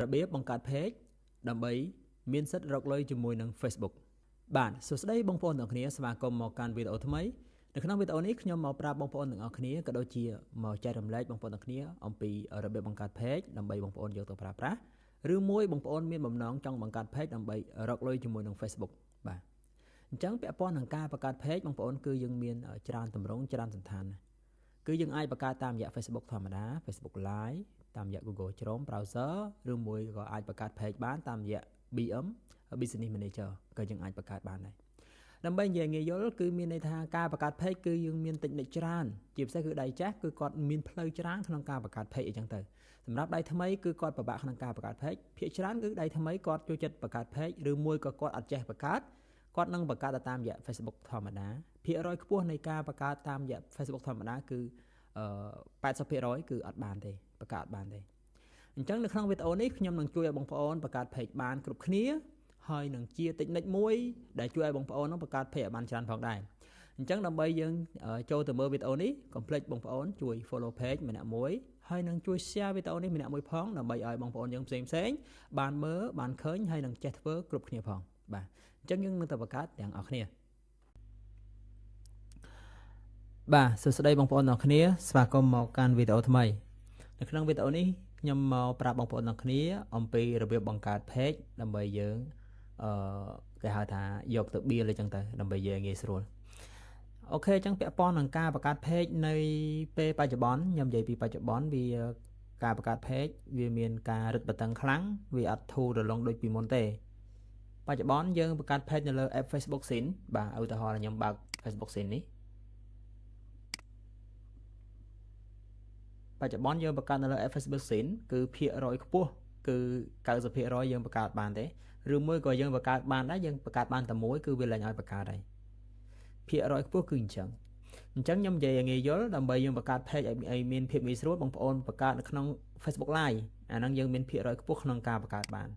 របៀបបង្កើត page ដើម្បីមានសិទ្ធិរកលុយជាមួយនឹង Facebook បាទសួស្តីបងប្អូនទាំងគ្នាស្វាគមន៍មកកាន់វីដេអូថ្មីនៅក្នុងវីដេអូនេះខ្ញុំមកប្រាប់បងប្អូនទាំងអស់គ្នាក៏ដូចជាមកចែករំលែកបងប្អូនទាំងគ្នាអំពីរបៀបបង្កើត page ដើម្បីបងប្អូនយកទៅប្រើប្រាស់ឬមួយបងប្អូនមានបំណងចង់បង្កើត page ដើម្បីរកលុយជាមួយនឹង Facebook បាទអញ្ចឹងពាក់ព័ន្ធនឹងការបង្កើត page បងប្អូនគឺយើងមានច្រើនទម្រង់ច្រើនសន្តានគឺយើងអាចបង្កើតតាមរយៈ Facebook ធម្មតា Facebook Live តាមរយៈ Google Chrome browser ឬមួយក៏អាចបង្កើត page បានតាមរយៈ BM Business Manager ក៏យើងអាចបង្កើតបានដែរដើម្បីនិយាយងាយយល់គឺមានន័យថាការបង្កើត page គឺយើងមានតិចនិចច្រើនជាពិសេសគឺដៃចាស់គឺគាត់មានផ្លូវច្រើនក្នុងការបង្កើត page អីចឹងទៅសម្រាប់ដៃថ្មីគឺគាត់ពិបាកក្នុងការបង្កើត page ភាគច្រើនគឺដៃថ្មីគាត់ចូលចិត្តបង្កើត page ឬមួយក៏គាត់អត់ចេះបង្កើតគាត់នឹងបង្កើតទៅតាមរយៈ Facebook ធម្មតាភាគរយខ្ពស់នៃការបង្កើតតាមរយៈ Facebook ធម្មតាគឺ80%គឺអត់បានទេបង្កើតបានទេអញ្ចឹងនៅក្នុងវីដេអូនេះខ្ញុំនឹងជួយឲ្យបងប្អូនបង្កើត page បានគ្រប់គ្នាហើយនឹងជាតិចនិចមួយដែលជួយឲ្យបងប្អូននឹងបង្កើត page ឲ្យបានច្រើនផងដែរអញ្ចឹងដើម្បីយើងចូលទៅមើលវីដេអូនេះកុំភ្លេចបងប្អូនជួយ follow page ម្នាក់មួយហើយនឹងជួយ share វីដេអូនេះម្នាក់មួយផងដើម្បីឲ្យបងប្អូនយើងផ្សេងផ្សេងបានមើលបានឃើញហើយនឹងចេះធ្វើគ្រប់គ្នាផងបាទអញ្ចឹងយើងនឹងទៅបង្កើតទាំងអស់គ្នាបាទសួស្តីបងប្អូនទាំងគ្នាស្វាគមន៍មកកាន់វីដេអូថ្មីនៅក្នុងវីដេអូនេះខ្ញុំមកប្រាប់បងប្អូនទាំងគ្នាអំពីរបៀបបង្កើត page ដើម្បីយើងគេហៅថាយកទៅបៀលអញ្ចឹងទៅដើម្បីយើងងាយស្រួលអូខេអញ្ចឹងពាក់ព័ន្ធនឹងការបង្កើត page នៅពេលបច្ចុប្បន្នខ្ញុំនិយាយពីបច្ចុប្បន្នវាការបង្កើត page វាមានការរឹតបន្តឹងខ្លាំងវាអត់ធូររលុងដូចពីមុនទេបច្ចុប្បន្នយើងបង្កើត page នៅលើ app Facebook Sin បាទឧទាហរណ៍ខ្ញុំបើក Facebook Sin នេះបច្ចុប្បន្នយើងបង្កើតនៅលើ app Facebook Sin គឺភាគរយខ្ពស់គឺ90%យើងបង្កើតបានទេឬមួយក៏យើងបង្កើតបានដែរយើងបង្កើតបានតែមួយគឺវាលែងឲ្យបង្កើតហើយភាគរយខ្ពស់គឺអញ្ចឹងខ្ញុំនិយាយឲ្យងាយយល់ដើម្បីយើងបង្កើត page ឲ្យមានភាពងាយស្រួលបងប្អូនបង្កើតនៅក្នុង Facebook Live អាហ្នឹងយើងមានភាគរយខ្ពស់ក្នុងការបង្កើតបាន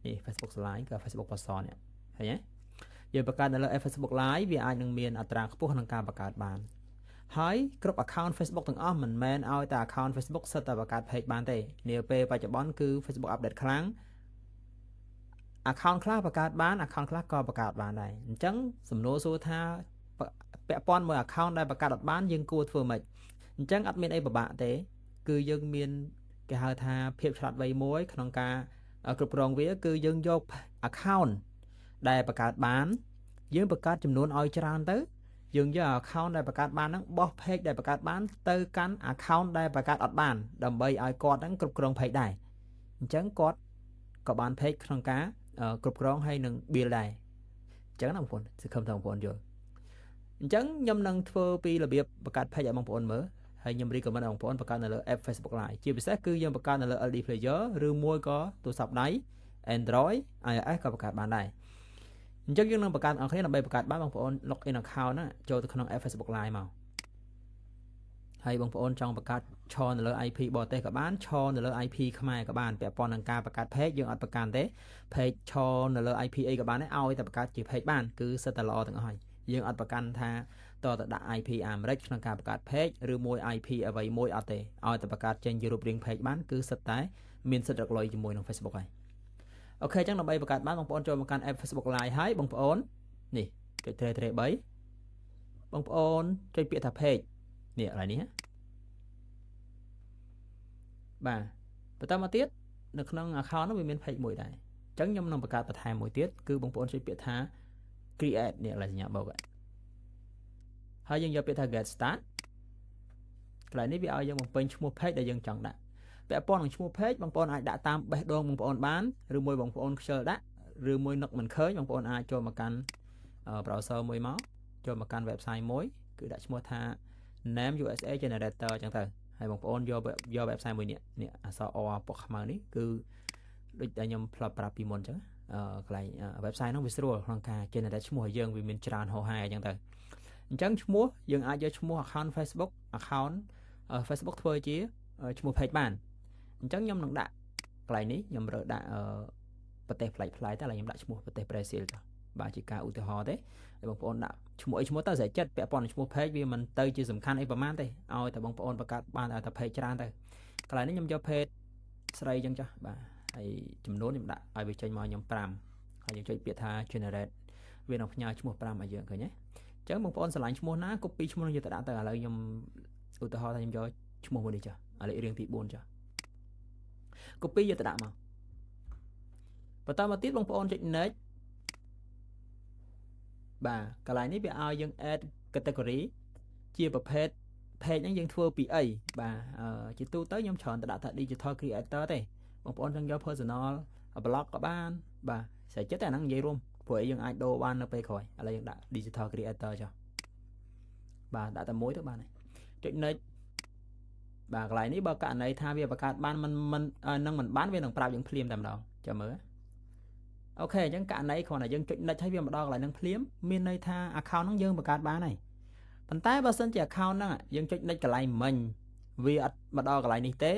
នេះ Facebook Live ក៏ Facebook បសនេះឃើញទេយើងបង្កើតនៅលើ Facebook Live វាអាចនឹងមានអត្រាខ្ពស់ក្នុងការបង្កើតបានហើយគ្រប់ account Facebook ទាំងអស់មិនមែនឲ្យតែ account Facebook សិតតែបង្កើត page បានទេនាពេលបច្ចុប្បន្នគឺ Facebook update ខ្លាំង account ខ្លះបង្កើតបាន account ខ្លះក៏បង្កើតបានដែរអញ្ចឹងសំណួរសួរថាពាក់ព័ន្ធមួយ account ដែលបង្កើតអត់បានយើងគួរធ្វើម៉េចអញ្ចឹងអត់មានអីពិបាកទេគឺយើងមានគេហៅថាភាពឆ្លាតវៃមួយក្នុងការគ្រប់គ្រងវាគឺយើងយក account ដែលបង្កើតបានយើងបង្កើតចំនួនឲ្យច្រើនទៅយើងយក account ដែលបង្កើតបានហ្នឹងបោះ page ដែលបង្កើតបានទៅកាន់ account ដែលបង្កើតអត់បានដើម្បីឲ្យគាត់ហ្នឹងគ្រប់គ្រង page ដែរអញ្ចឹងគាត់ក៏បាន page ក្នុងការគ្រប់គ្រងហើយនឹង build ដែរអញ្ចឹងណាបងប្អូនសង្ឃឹមថាបងប្អូនយល់អញ្ចឹងខ្ញុំនឹងធ្វើពីរបៀបបង្កើត page ឲ្យបងប្អូនមើលហើយខ្ញុំ recommend ឲ្យបងប្អូនបង្កើតនៅលើ app Facebook Live ជាពិសេសគឺយើងបង្កើតនៅលើ LD Player ឬមួយក៏ទូរស័ព្ទដៃ Android iOS ក៏បង្កើតបានដែរអញ្ចឹងយើងនឹងបង្កើតអង្គគ្នាដើម្បីបង្កើតបានបងប្អូន log in account ណាចូលទៅក្នុង app Facebook Live មកហើយបងប្អូនចង់បង្កើតឈរនៅលើ IP បរទេសក៏បានឈរនៅលើ IP ខ្មែរក៏បានពាក់ព័ន្ធនឹងការបង្កើត page យើងអត់ប្រកាន់ទេ page ឈរនៅលើ IP អីក៏បានដែរឲ្យតែបង្កើតជា page បានគឺសិតតែល្អទាំងអស់ហើយយើងអត់ប្រកាន់ថាតទៅដាក់ IP អាមេរិកក្នុងការបង្កើត page ឬមួយ IP អ្វីមួយអត់ទេឲ្យតែបង្កើតចេញជារូបរាង page បានគឺសិតតែមានសិទ្ធិរកលុយជាមួយនឹង Facebook ហើយអូខេអញ្ចឹងដើម្បីបង្កើតបានបងប្អូនចូលមកកាន់ app Facebook Live ហើយបងប្អូននេះចុចត្រេត្រេ3បងប្អូនចុចពាក្យថា page នេះកន្លែងនេះបាទបន្តមកទៀតនៅក្នុង account នោះវាមាន page មួយដែរអញ្ចឹងខ្ញុំនឹងបង្កើតបន្ថែមមួយទៀតគឺបងប្អូនចុចពាក្យថា create នេះកន្លែងសញ្ញាបូកហើយយើងយកពាក្យថា get start កន្លែងនេះវាឲ្យយើងបំពេញឈ្មោះ page ដែលយើងចង់ដាក់ពាក់ព័ន្ធនឹងឈ្មោះ page បងប្អូនអាចដាក់តាមបេះដូងបងប្អូនបានឬមួយបងប្អូនខ្ជិលដាក់ឬមួយនឹកមិនឃើញបងប្អូនអាចចូលមកកាន់ browser មួយមកចូលមកកាន់ website មួយគឺដាក់ឈ្មោះថា name USA generator អញ្ចឹងទៅហើយបងប្អូនយក website មួយនេះនេះអក្សរ O ពណ៌ខ្មៅនេះគឺដូចតែខ្ញុំធ្លាប់ប្រាប់ពីមុនអញ្ចឹងកន្លែង website ហ្នឹងវាស្រួលក្នុងការ generate ឈ្មោះឲ្យយើងវាមានច្រើនហោហែអញ្ចឹងទៅអញ្ចឹងឈ្មោះយើងអាចយកឈ្មោះ account Facebook account Facebook ធ្វើជាឈ្មោះ page បានអញ្ចឹងខ្ញុំនឹងដាក់កន្លែងនេះខ្ញុំរើដាក់ប្រទេសប្លែកៗតែឥឡូវខ្ញុំដាក់ឈ្មោះប្រទេសប្រេស៊ីលចុះបាទជាការឧទាហរណ៍ទេហើយបងប្អូនដាក់ឈ្មោះអីឈ្មោះទៅស្រេចចិត្តពាក់ព័ន្ធនឹងឈ្មោះ page វាមិនទៅជាសំខាន់អីប្រហែលទេឲ្យតែបងប្អូនបង្កើតបានឲ្យតែ page ច្រើនទៅកន្លែងនេះខ្ញុំយក page ស្រីអញ្ចឹងចុះបាទ ហើយចំនួនខ្ញុំដាក់ឲ្យវាចេញមកខ្ញុំ5ហើយយើងចុចពាក្យថា generate វានឹងផ្ញើឈ្មោះ5ឲ្យយើងឃើញទេអញ្ចឹងបងប្អូនស្រឡាញ់ឈ្មោះណា copy ឈ្មោះនឹងយកទៅដាក់ទៅឥឡូវខ្ញុំឧទាហរណ៍ថាខ្ញុំយកឈ្មោះមួយនេះចុះអាលេខរៀងទី4ចុះ copy យកទៅដាក់មកបន្តមកទៀតបងប្អូនចុច next បាទកន្លែងនេះវាឲ្យយើង add category ជាប្រភេទ page ហ្នឹងយើងធ្វើពីអីបាទជាទូទៅខ្ញុំច្រើនតែដាក់ថា digital creator ទេបងប្អូនចង់យក personal blog ក៏បានបាទស្រេចចិត្តតែអាហ្នឹងនិយាយរួមព្រោះអីយើងអាចដូរបាននៅពេលក្រោយឥឡូវយើងដាក់ digital creator ចុះបាទដាក់តែមួយទៅបានហើយចុច next បាទកន្លែងនេះបើករណីថាវាបង្កើតបានមិនមិននឹងមិនបានវានឹងប្រាប់យើងភ្លាមតែម្ដងចាំមើល OK អញ្ចឹងករណីគ្រាន់តែយើងចុច next ហើយវាមកដល់កន្លែងហ្នឹងភ្លាមមានន័យថា account ហ្នឹងយើងបង្កើតបានហើយប៉ុន្តែបើសិនជា account ហ្នឹងយើងចុច next កន្លែងមិញវាអត់មកដល់កន្លែងនេះទេ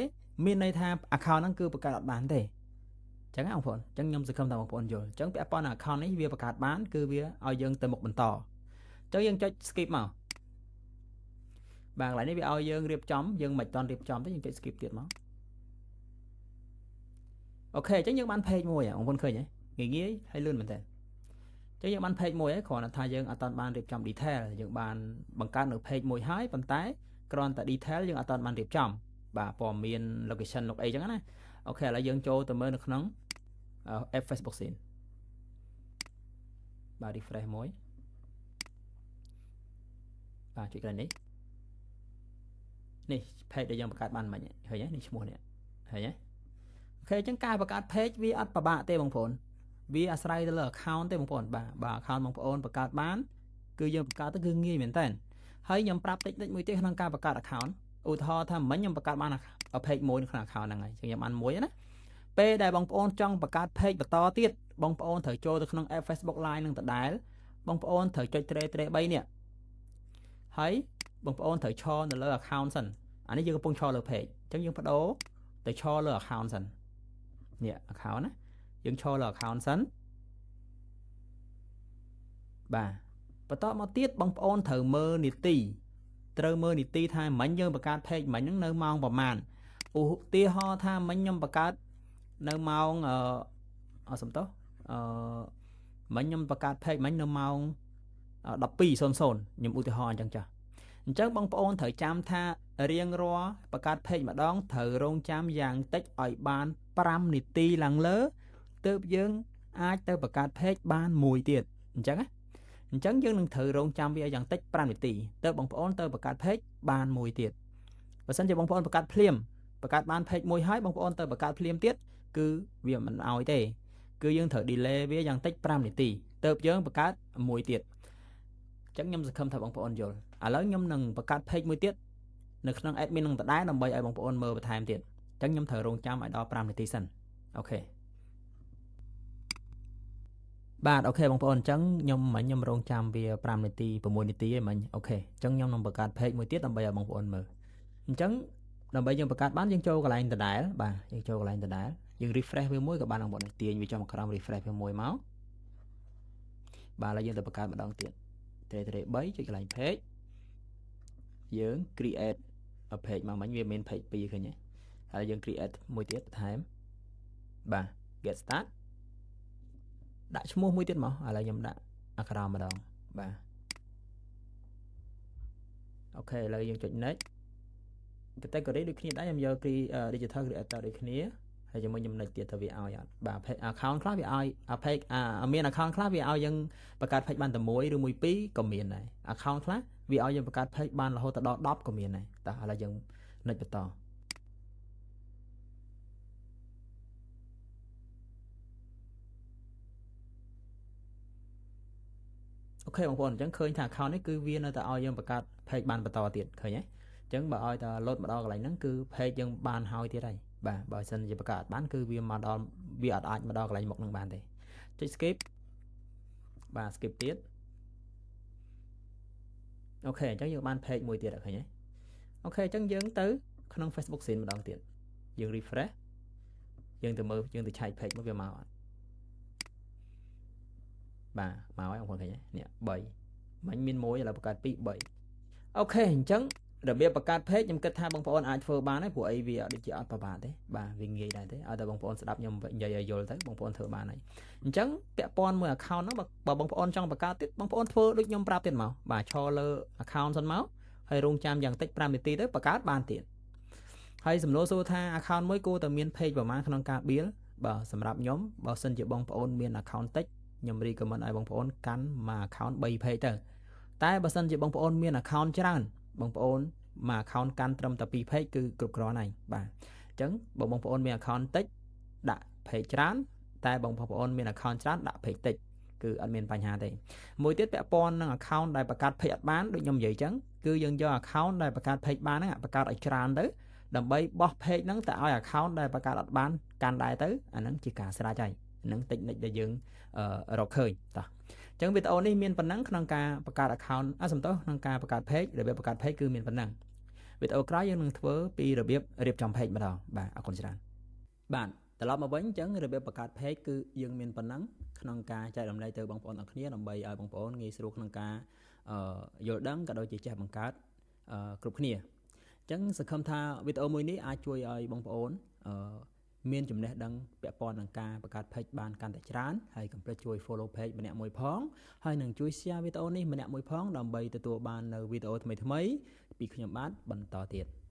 មានន័យថា account ហ្នឹងគឺបង្កើតអត់បានទេអញ្ចឹងណាបងប្អូនអញ្ចឹងខ្ញុំសង្ឃឹមថាបងប្អូនយល់អញ្ចឹងពាក់ព័ន្ធនឹង account នេះវាបង្កើតបានគឺវាឲ្យយើងទៅមុខបន្តអញ្ចឹងយើងចុច skip មកបាទកន្លែងនេះវាឲ្យយើងរៀបចំយើងមិនតន់រៀបចំទេយើងចុច skip ទៀតមក OK អញ្ចឹងយើងបាន page មួយបងប្អូនឃើញទេងាយងាយហើយលឿនមែនតើអញ្ចឹងយើងបាន page មួយហើយគ្រាន់តែថាយើងអត់ទាន់បានរៀបចំ detail យើងបានបង្កើតនៅ page មួយហើយប៉ុន្តែគ្រាន់តែ detail យើងអត់ទាន់បានរៀបចំបាទព័ត៌មាន location លោកអីចឹងណា OK ឥឡូវយើងចូលទៅមើលនៅក្នុង app Facebook សិនបាទ refresh មួយបាទចុចកន្លែងនេះនេះ page ដែលយើងបង្កើតបានមិញឃើញទេនេះឈ្មោះនេះឃើញទេ OK អញ្ចឹងការបង្កើត page វាអត់ពិបាកទេបងប្អូនវាអាស្រ័យទៅលើ account ទេបងប្អូនបាទបាទ account បងប្អូនបង្កើតបានគឺយើងបង្កើតទៅគឺងាយមែនតើហើយខ្ញុំប្រាប់តិចតិចមួយទៀតក្នុងការបង្កើត account ឧទាហរណ៍ថាមិញខ្ញុំបង្កើតបាន page មួយនៅក្នុង account ហ្នឹងហើយអញ្ចឹងខ្ញុំបានមួយណាពេលដែលបងប្អូនចង់បង្កើត page បន្តទៀតបងប្អូនត្រូវចូលទៅក្នុង app Facebook Live នឹងដដែលបងប្អូនត្រូវចុចត្រេត្រេ3នេះហើយបងប្អូនត្រូវឈរនៅលើ account សិនអានេះយើងកំពុងឈរលើ page អញ្ចឹងយើងបដូរទៅឈរលើ account សិននេះ account ណាយើងឈរលើ account សិនបាទបន្តមកទៀតបងប្អូនត្រូវមើលនីតិត្រូវមើលនីតិថាមិញយើងបង្កើត page មិញហ្នឹងនៅម៉ោងប្រហែលឧទាហរណ៍ថាមិញខ្ញុំបង្កើតនៅម៉ោងអឺអសំទោសអឺមិញខ្ញុំបង្កើត page មិញនៅម៉ោង12:00ខ្ញុំឧទាហរណ៍អញ្ចឹងចាស់អញ្ចឹងបងប្អូនត្រូវចាំថារៀងរាល់បង្កើត page ម្ដងត្រូវរងចាំយ៉ាងតិចឲ្យបាន5នាទីឡើងលើទើបយើងអាចទៅបង្កើត page បានមួយទៀតអញ្ចឹងណាអញ្ចឹងយើងនឹងត្រូវរងចាំវាយ៉ាងតិច5នាទីទើបបងប្អូនទៅបង្កើត page បានមួយទៀតបើសិនជាបងប្អូនបង្កើតភ្លាមបង្កើតបាន page មួយហើយបងប្អូនទៅបង្កើតភ្លាមទៀតគឺវាមិនអោយទេគឺយើងត្រូវ delay វាយ៉ាងតិច5នាទីទើបយើងបង្កើតមួយទៀតអញ្ចឹងខ្ញុំសង្ឃឹមថាបងប្អូនយល់ឥឡូវខ្ញុំនឹងបង្កើត page មួយទៀតនៅក្នុង admin នឹងដដែលដើម្បីឲ្យបងប្អូនមើលបន្ថែមទៀតអញ្ចឹងខ្ញុំត្រូវរងចាំឲ្យដល់5នាទីសិន OK បាទ OK បងប្អូនអញ្ចឹងខ្ញុំមិញខ្ញុំរងចាំវា5នាទី6នាទីឯងមិញ OK អញ្ចឹងខ្ញុំនឹងបង្កើត page មួយទៀតដើម្បីឲ្យបងប្អូនមើលអញ្ចឹងដើម្បីយើងបង្កើតបានយើងចូលកន្លែងដដែលបាទយើងចូលកន្លែងដដែលយើង refresh វាមួយក៏បានបងប្អូនទាញវាចុះមកក្រោម refresh វាមួយមកបាទឥឡូវយើងទៅបង្កើតម្ដងទៀតត្រេត្រេ3ចុចកន្លែង page យើង create a page មកមិញវាមាន page 2ឃើញទេហើយយើង create មួយទៀតបន្ថែមបាទ get start ដាក់ឈ្មោះមួយទៀតមកឥឡូវខ្ញុំដាក់អក្សរម្ដងបាទ OK ឥឡូវយើងចុច next category ដូចគ្នាដែរខ្ញុំយក digital creator ដូចគ្នាហើយជាមួយខ្ញុំ next ទៀតទៅវាឲ្យអត់បាទ page account ខ្លះវាឲ្យ page មាន account ខ្លះវាឲ្យយើងបង្កើត page បានតែមួយឬមួយពីរក៏មានដែរ account ខ្លះវាឲ្យយើងបង្កើត page បានរហូតដល់10ក៏មានដែរតោះឥឡូវយើង next បន្ត OK បងប្អូនអញ្ចឹងឃើញថា account នេះគឺវានៅតែឲ្យយើងបង្កើត page បានបន្តទៀតឃើញទេអញ្ចឹងបើឲ្យតែ load មកដល់កន្លែងហ្នឹងគឺ page យើងបានហើយទៀតហើយបាទបើសិនជាបង្កើតបានគឺវាមកដល់វាអត់អាចមកដល់កន្លែងមុខហ្នឹងបានទេចុច skip បាទ skip ទៀត OK អញ្ចឹងយើងបាន page មួយទៀតឃើញទេ OK អញ្ចឹងយើងទៅក្នុង Facebook សិនម្ដងទៀតយើង refresh យើងទៅមើលយើងទៅឆែក page មកវាមកអត់បាទមកហើយបងប្អូនឃើញទេនេះ3មិញមាន1ឥឡូវបង្កើត2 3 OK អញ្ចឹង របៀបបង្កើត page ខ្ញុំគិតថាបងប្អូនអាចធ្វើបានហើយព្រោះអីវាអត់ដូចជាអត់ពិបាកទេបាទវាងាយដែរទេឲ្យតែបងប្អូនស្ដាប់ខ្ញុំនិយាយឲ្យយល់ទៅបងប្អូនធ្វើបានហើយអញ្ចឹងពាក់ព័ន្ធមួយ account ហ្នឹងបើបងប្អូនចង់បង្កើតទៀតបងប្អូនធ្វើដូចខ្ញុំប្រាប់ទៀតមកបាទឈរលើ account សិនមកហើយរងចាំយ៉ាងតិច5នាទីទៅបង្កើតបានទៀតហើយសំណួរសួរថា account មួយគួរតែមាន page ប្រហែលក្នុងការ build បាទសម្រាប់ខ្ញុំបើសិនជាបងប្អូនមាន account តិចខ្ញុំ recommend ឲ្យបងប្អូនកាន់មួយ account 3 page ទៅតែបើសិនជាបងប្អូនមាន account ច្រើនបងប្អូនមួយ account កាន់ត្រឹមតែ2 page គឺគ្រប់គ្រាន់ហើយបាទអញ្ចឹងបើបងប្អូនមាន account តិចដាក់ page ច្រើនតែបងប្អូនមាន account ច្រើនដាក់ page តិចគឺអត់មានបញ្ហាទេមួយទៀតពាក់ព័ន្ធនឹង account ដែលបង្កើត page អត់បានដូចខ្ញុំនិយាយអញ្ចឹងគឺយើងយក account ដែលបង្កើត page បានហ្នឹងបង្កើតឲ្យច្រើនទៅដើម្បីបោះ page ហ្នឹងទៅឲ្យ account ដែលបង្កើតអត់បានកាន់ដែរទៅអាហ្នឹងជាការស្រេចហើយហ្នឹង technique ដែលយើងរកឃើញតោះអញ្ចឹងវីដេអូនេះមានប៉ុណ្ណឹងក្នុងការបង្កើត account អសំទោសក្នុងការបង្កើត page របៀបបង្កើត page គឺមានប៉ុណ្ណឹងវីដេអូក្រោយយើងនឹងធ្វើពីរបៀបរៀបចំ page ម្ដងបាទអរគុណច្រើនបាទត្រឡប់មកវិញអញ្ចឹងរបៀបបង្កើត page គឺយើងមានប៉ុណ្ណឹងក្នុងការចែករំលែកទៅបងប្អូនអរគ្នាដើម្បីឲ្យបងប្អូនងាយស្រួលក្នុងការយល់ដឹងក៏ដូចជាចេះបង្កើតគ្រប់គ្នាអញ្ចឹងសង្ឃឹមថាវីដេអូមួយនេះអាចជួយឲ្យបងប្អូនមានចំណេះដឹងពាក់ព័ន្ធនឹងការបង្កើត page បានកាន់តែច្រើនហើយកុំភ្លេចជួយ follow page ម្នាក់មួយផងហើយនឹងជួយ share វីដេអូនេះម្នាក់មួយផងដើម្បីទទួលបាននៅវីដេអូថ្មីៗពីខ្ញុំបាទបន្តទៀត។